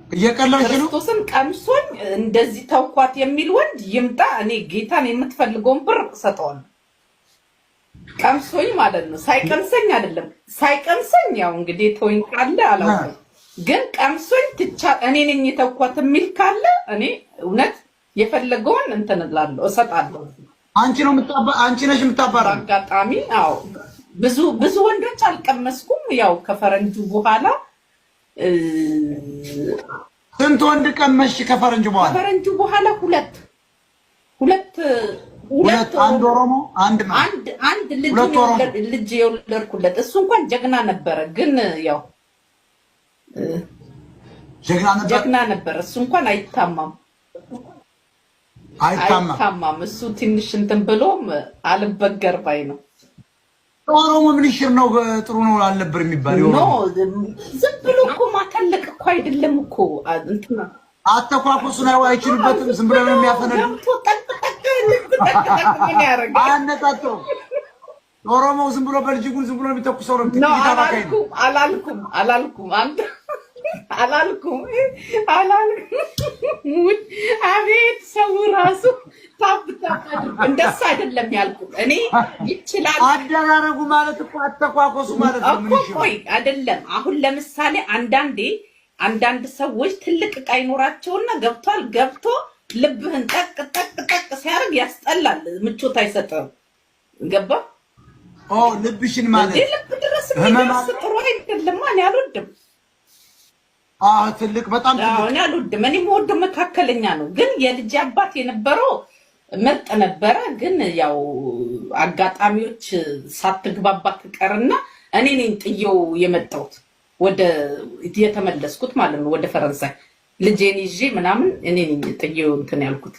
እየቀለድሽ ነው? ክርስቶስን ቀምሶኝ እንደዚህ ተውኳት የሚል ወንድ ይምጣ። እኔ ጌታን የምትፈልገውን ብር እሰጠዋለሁ። ቀምሶኝ ማለት ነው። ሳይቀምሰኝ አይደለም። ሳይቀምሰኝ ያው እንግዲህ ተወኝ ካለ አላውቅም፣ ግን ቀምሶኝ ትቻ እኔ ነኝ የተውኳት የሚል ካለ እኔ እውነት የፈለገውን እንትን እላለሁ፣ እሰጣለሁ። አንቺ ነሽ የምታባራ? በአጋጣሚ አዎ፣ ብዙ ብዙ ወንዶች አልቀመስኩም። ያው ከፈረንጁ በኋላ። ስንት ወንድ ቀመሽ ከፈረንጁ በኋላ? ከፈረንጁ በኋላ ሁለት ሁለት። ሁለት፣ አንድ ኦሮሞ፣ አንድ አንድ አንድ ልጅ የወለድኩለት፣ እሱ እንኳን ጀግና ነበረ፣ ግን ያው ጀግና ነበር። ጀግና ነበር። እሱ እንኳን አይታማም። አይታማም። አይታማም። እሱ ትንሽ እንትን ብሎም አልበገር ባይ ነው። ኦሮሞ ምንሽር ነው፣ ጥሩ ነው አልነበር የሚባል? No፣ ዝም ብሎ እኮ ማተለቅ እኮ አይደለም እኮ እንትና። አተኳኩሱን አይችሉበትም። ዝም ብሎ ነው የሚያፈነዱ። ገብቶ ጠቅ ጠቅ ጠቅ ጠቅ ምን ያደርጋል? አያነጣጥሩም። ኦሮሞው ዝም ብሎ በልጅጉን ዝም ብሎ የሚተኩሰው ነው። ነው አላልኩም፣ አላልኩም፣ አላልኩም፣ አንተ አላልኩም፣ አላልኩም። አቤት ሰው ራሱ tap tap አድርጎ፣ እንደሱ አይደለም ያልኩት እኔ፣ ይችላል። አደራረጉ ማለት እኮ አተኳኮሱ ማለት ነው። እኮ ቆይ አይደለም። አሁን ለምሳሌ አንዳንዴ አንዳንድ ሰዎች ትልቅ ዕቃ ይኖራቸውና ገብቷል፣ ገብቶ ልብህን ጠቅ ጠቅ ጠቅ ሲያደርግ ያስጠላል፣ ምቾት አይሰጥም። ገባ? ኦ፣ ልብሽን ማለት ልብ ድረስ የሚደርስ ጥሩ አይደለም። እኔ አልወድም። አዎ፣ ትልቅ፣ በጣም ትልቅ። እኔ አልወድም። እኔ የምወደው መካከለኛ ነው። ግን የልጅ አባት የነበረው ምርጥ ነበረ። ግን ያው አጋጣሚዎች ሳትግባባ ትቀርና እኔ ነኝ ጥየው የመጣሁት፣ ወደ የተመለስኩት ማለት ነው፣ ወደ ፈረንሳይ ልጄን ይዤ ምናምን እኔ ነኝ ጥየው እንትን ያልኩት።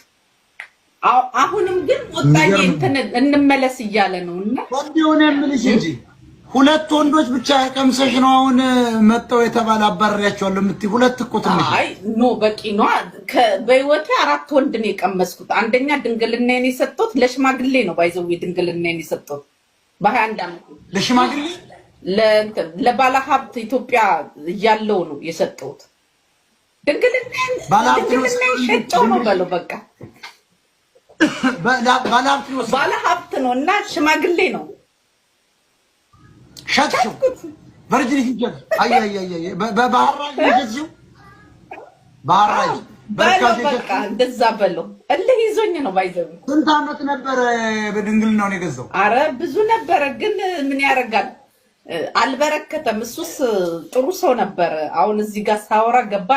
አሁንም ግን ወጣዬ እንትን እንመለስ እያለ ነው እና ወንድ የምልሽ እንጂ ሁለት ወንዶች ብቻ ቀምሰሽ ነው አሁን መጣው የተባለ አባሪያቸዋለሁ የምትይ? ሁለት እኮ ትንሽ። አይ no፣ በቂ ነው። በህይወቴ አራት ወንድ ነው የቀመስኩት። አንደኛ ድንግልናዬን የሰጠሁት ለሽማግሌ ነው። By the way ድንግልናዬን የሰጠሁት በ21 ዓመት። ለሽማግሌ? ለባለ ሀብት ኢትዮጵያ እያለው ነው የሰጠሁት። ድንግልናዬን ሸጨው ነው በለው በቃ። ባለ ሀብት ነው እና ሽማግሌ ነው። ሸጥሽው? Virginity አይ አይ አይ፣ በሐራጅ ሸጥሽው? በሐራጅ? በለው በቃ እንደዛ በለው። እልህ ይዞኝ ነው by the way። ስንት ዓመት ነበረ በድንግልናውን የገዛው? አረ ብዙ ነበረ፣ ግን ምን ያደርጋል አልበረከተም። እሱስ ጥሩ ሰው ነበረ። አሁን እዚህ ጋር ሳወራ ገባ።